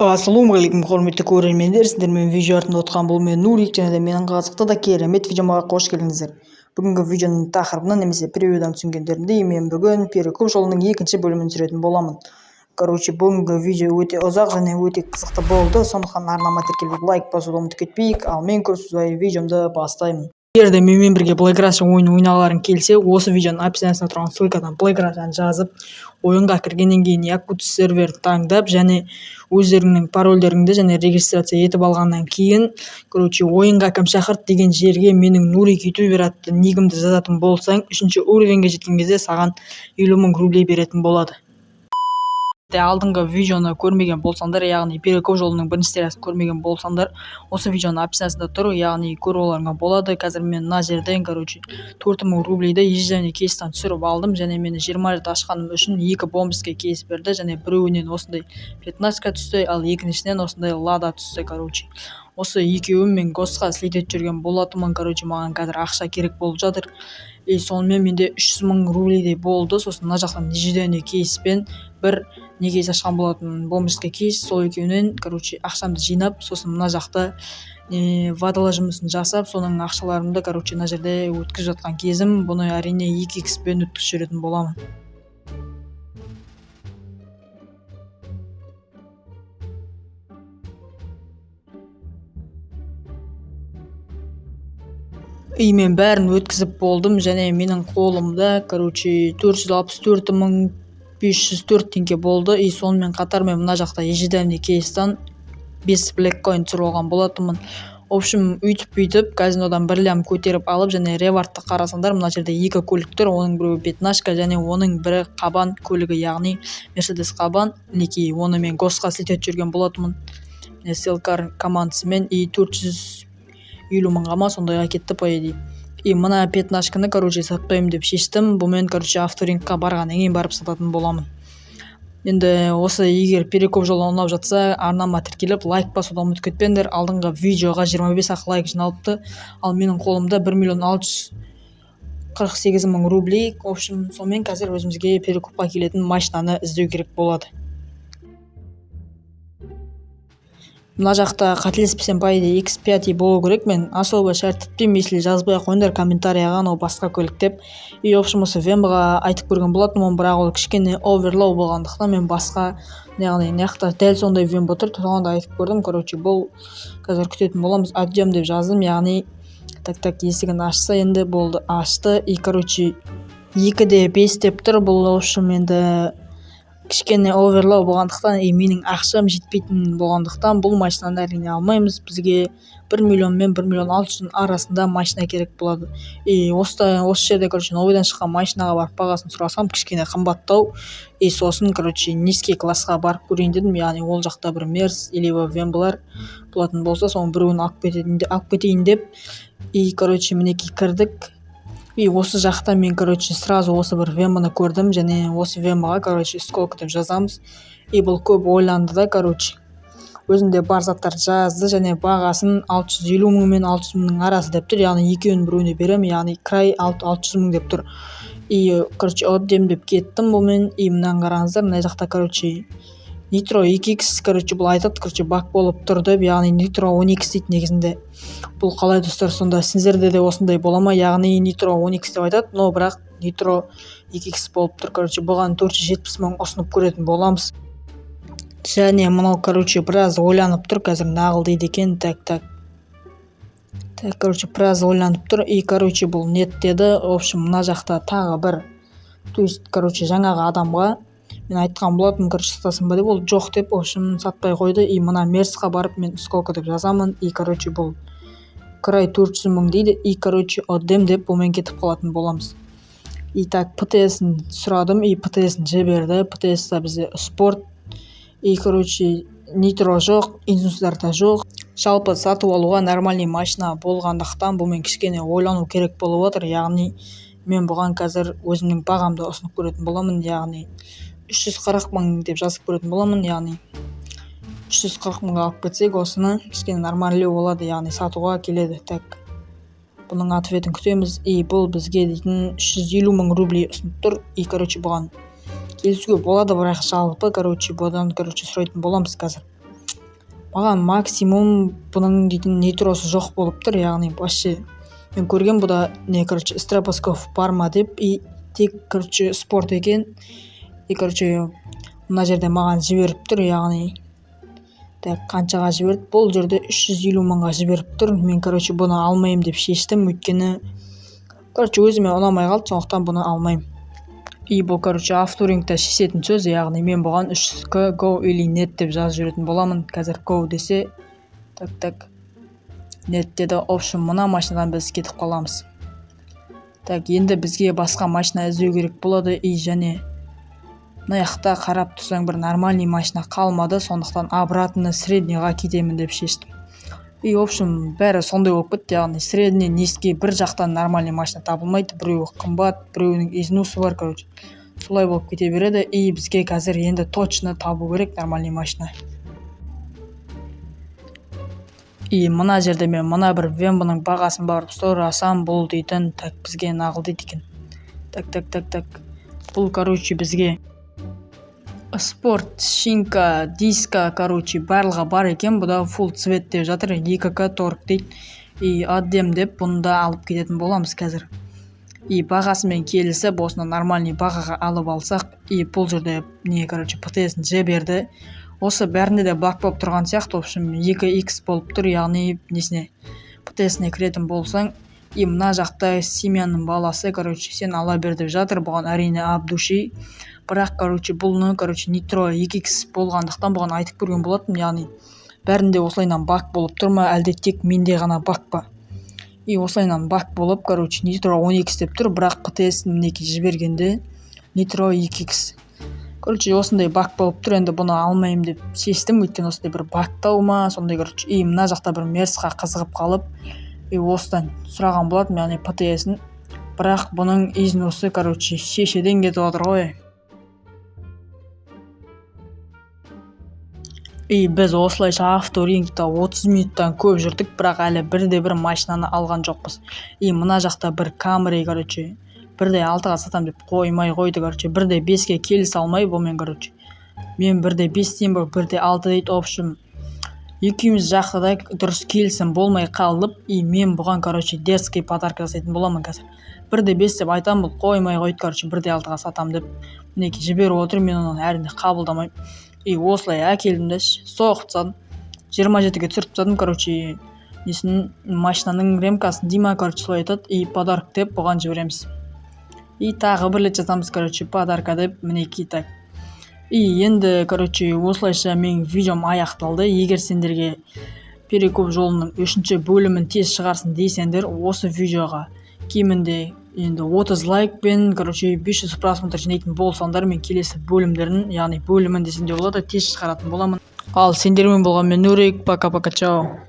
Ассалаумағалейкум, құрметті көрермендер! Сіздермен видео артында отқан бұл мен, Нурик, және де менің қызықты да керемет видеома қош келдіңіздер. Бүгінгі видеоның тақырыбынан немесе превьюдан түсінгендеріндей, мен бүгін перекуп жолының екінші бөлімін түсіретін боламын. Короче, бүгінгі видео өте ұзақ және өте қызықты болды, сондықтан арнама тіркеліп, лайк басуды ұмытып кетпейік. Ал мен көп созбай видеомды бастаймын. Егер де менімен бірге Black Russia ойынын ойнағыларың келсе, осы видеоның описаниясында тұрған ссылкадан Black Russia'ны жазып, ойынға кіргеннен кейін Якутск серверін таңдап және өздеріңнің парольдеріңді және регистрация етіп алғаннан кейін, короче, «ойынға кім шақырды» деген жерге менің Нурик ютубер атты нигімді жазатын болсаң, үшінші уровеньге жеткен кезде саған 50 000 рублей беретін болады. Алдыңғы видеоны көрмеген болсаңдар, яғни перекуп жолының бірінші сериясын көрмеген болсаңдар, осы видеоның описаниясында тұр, яғни көріп алуларыңа болады. Қазір мен мына жерден, короче, 4000 рублейді ежедневный кейстан түсіріп алдым және мені 20 рет ашқаным үшін екі бомбовский кейс берді және біреуінен осындай пятнашка түсті, ал екіншісінен осындай Лада түсті. Короче, осы екеуін мен госқа слить етіп жүрген болатынмын. Короче, маған қазір ақша керек болып жатыр, и сонымен менде 300 000 рублейдей болды. Сосын мына жақтан ежедневный кейспен бір не кейс ашқан болатынмын, бомжский кейс. Сол екеуінен, короче, ақшамды жинап, сосын мына жақта не водолаз жұмысын жасап, соның ақшаларымды, короче, мына жерде өткізіп жатқан кезім. Бұны, әрине, екі икспен өткізіп жіберетін боламын. И мен бәрін өткізіп болдым және менің қолымда, короче, 464 504 теңге болды. И сонымен қатар мен мына жақта ежедневный кейстан бес блэк коин түсіріп алған болатынмын. В общем, өйтіп бүйтіп казинодан бір лям көтеріп алып, және ревардты қарасаңдар, мына жерде екі көлік тұр. Оның біреуі пятнашка және оның бірі Қабан көлігі, яғни Мерседес Қабан. Мінекей, оны мен госқа слить етіп жүрген болатынмын селкар командасымен, и 450 мыңға ма, сондайға кетті, по идее. И мына пятнашканы, короче, сатпаймын деп шештім. Бұмен, короче, авторынокқа барғаннан кейін барып сататын боламын. Енді осы, егер перекуп жолы ұнап жатса, арнама тіркеліп, лайк басуды ұмытып кетпеңдер. Алдыңғы видеоға 25 ақ лайк жиналыпты, ал менің қолымда 1 648 000 рублей. В общем, сонымен қазір өзімізге перекупқа келетін машинаны іздеу керек болады. Мына жақта, қателеспесем, по идее, X5 болу керек. Мен особо шарт етпеймін, если жазбай ақ қойыңдар комментарияға анау басқа көлік деп. И в общем, осы Вембаға айтып көрген болатынмын, бірақ ол кішкене оверлау болғандықтан, мен басқа, яғни мына жақта дәл сондай Вемба тұр, соған да айтып көрдім. Короче, бұл қазір күтетін боламыз. «Отъем» деп жаздым, яғни так, так, есігін ашса енді болды. Ашты. И, короче, 2,5 деп тұр. Бұл, в общем, енді кішкене оверлау болғандықтан и менің ақшам жетпейтін болғандықтан, бұл машинаны, әрине, алмаймыз. Бізге 1 миллион мен 1 миллион 600-дің арасында машина керек болады. И осы жерде, короче, новыйдан шыққан машинаға барып бағасын сұрасам, кішкене қымбаттау. И сосын, короче, низкий классқа барып көрейін дедім, яғни ол жақта бір Мерс или Вемблар болатын болса, соның біреуін алып кетейін деп. И, короче, мінекей, кірдік. И осы жақта мен, короче, сразу осы бір Вембаны көрдім және осы Вембаға, короче, «сколько» деп жазамыз. И бұл көп ойланды да, короче, өзінде бар заттарды жазды және бағасын 650 мың мен 600 мыңның арасы деп тұр, яғни екеуінің біреуіне беремін, яғни край 600 мың деп тұр. И, короче, отдем деп кеттім бұнымен. И мынаны қараңыздар, мына жақта, короче, Нитро екі икс. Короче, бұл айтады, короче, баг болып тұр деп, яғни Нитро 10 икс дейді негізінде. Бұл қалай, достар, сонда сіздерде де осындай бола ма? Яғни Нитро 10 икс деп айтады, но бірақ Нитро екі икс болып тұр. Короче, бұған 470 мың ұсынып көретін боламыз. Және мынау, короче, біраз ойланып тұр, қазір нағыл дейді екен. Так, так, так, короче, біраз ойланып тұр. И, короче, бұл «нет» деді. В общем, мына жақта тағы бір, то есть, короче, жаңағы адамға мен айтқан болатынмын, короче, сатасың ба деп, ол жоқ деп, в общем, сатпай қойды. И мына Мерсқа барып мен «сколько» деп жазамын. И, короче, бұл край 400 мың дейді. И, короче, отдем деп бұнымен кетіп қалатын боламыз. И так, ПТС-ін сұрадым, и ПТС-ін жіберді. ПТС та бізде спорт. И, короче, нитро жоқ, инсустар жоқ. Жалпы, сатып алуға нормальный машина болғандықтан, бұнымен кішкене ойлану керек болып отыр. Яғни мен бұған қазір өзімнің бағамды ұсынып көретін боламын, яғни 340 мың деп жазып көретін боламын. Яғни 340 мыңға алып кетсек осыны, кішкене нормальный болады, яғни сатуға келеді. Так, бұның ответін күтеміз. И бұл бізге дейтін 350 мың рублей ұсынып тұр. И, короче, бұған келісуге болады, бірақ жалпы, короче, бұдан, короче, сұрайтын боламыз қазір. Маған максимум бұның дейтін нитросы жоқ болып тұр, яғни вообще мен көрген бұда не, короче, стробоскоп бар ма деп, и тек, короче, спорт екен. И, короче, мына жерде маған жіберіп тұр, яғни так, қаншаға жіберді? Бұл жерде 350 мыңға жіберіп тұр. Мен, короче, бұны алмаймын деп шештім, өйткені, короче, өзіме ұнамай қалды, сондықтан бұны алмаймын. И бұл, короче, авторынокта шешетін сөз, яғни мен бұған 300 к го или нет деп жазып жіберетін боламын. Қазір го десе, так, так, нет деді. В общем, мына машинадан біз кетіп қаламыз. Так, енді бізге басқа машина іздеу керек болады. И және мына жақта қарап тұрсаң, бір нормальный машина қалмады, сондықтан обратно среднийға кетемін деп шештім. И, в общем, бәрі сондай болып кетті, яғни средний, низкий бір жақтан нормальный машина табылмайды, біреуі қымбат, біреуінің износы бар, короче, солай болып кете береді. И бізге қазір енді точно табу керек нормальный машина. И мына жерде мен мына бір вембаның бағасын барып сұрасам, бұл дейтін, так, бізге нағыл дейді екен. Так, так, так, так, бұл, короче, бізге спорт, шинка, диска, короче, барлығы бар екен. Бұда фулл цвет деп жатыр, 2К торг дейді. И адем деп бұны да алып кететін боламыз қазір. И бағасымен келісіп, осыны нормальный бағаға алып алсақ. И бұл жерде не, короче, ПТС-ін жіберді. Осы бәрінде де баг болып тұрған сияқты. В общем, 2 х болып тұр, яғни несіне, ПТС-іне кіретін болсаң. И мына жақта семьяның баласы, короче, сен ала бер деп жатыр. Бұған, әрине, от души, бірақ, короче, бұны, короче, нитро 2 х болғандықтан бұған айтып көрген болатынмын, яғни бәрінде осылайынан баг болып тұр ма, әлде тек менде ғана баг па? И осылайынан баг болып, короче, нитро 10 х деп тұр, бірақ ПТС мінекей жібергенде нитро 2 х. Короче, осындай баг болып тұр. Енді бұны алмаймын деп шештім, өйткені осындай бір багтау ма сондай, короче. И мына жақта бір мерсқа қызығып қалып, и осыдан сұраған болатынмын, яғни ПТС-ін, бірақ бұның износы, короче, шешеден кетіп жатыр ғой. И біз осылайша авторынокта 30 минуттан көп жүрдік, бірақ әлі бірде-бір машинаны алған жоқпыз. И мына жақта бір Камри, короче, 1,6-ға сатамын деп қоймай қойды, короче, 1,5-ке келісе алмай бұнымен, короче. Мен 1,5 деймін, бұл 1,6 дейді. В общем, екеуміз жақта да дұрыс келісім болмай қалып, и мен бұған, короче, дерзкий подарка жасайтын боламын қазір. 1,5 деп айтамын, бұл қоймай қойды, короче, 1,6-ға сатамын деп. Мінекей, жіберіп отыр, мен оны әрине қабылдамаймын. И осылай әкелдім де соғып тастадым, 27-ге түсіріп тастадым, короче, несін, машинаның ремкасын дей ма, короче, солай айтады. И подарок деп бұған жібереміз. И тағы бір рет жазамыз, короче, подарка деп, мінекей, так. И енді, короче, осылайша менің видеом аяқталды. Егер сендерге перекуп жолының үшінші бөлімін тез шығарсын десеңдер, осы видеоға кемінде енді 30 лайк пен, короче, 500 просмотр жинайтын болсаңдар, мен келесі бөлімдерін, яғни бөлімін десем де болады, тез шығаратын боламын. Ал сендермен болған мен, Нурик. Пока, пока, чао.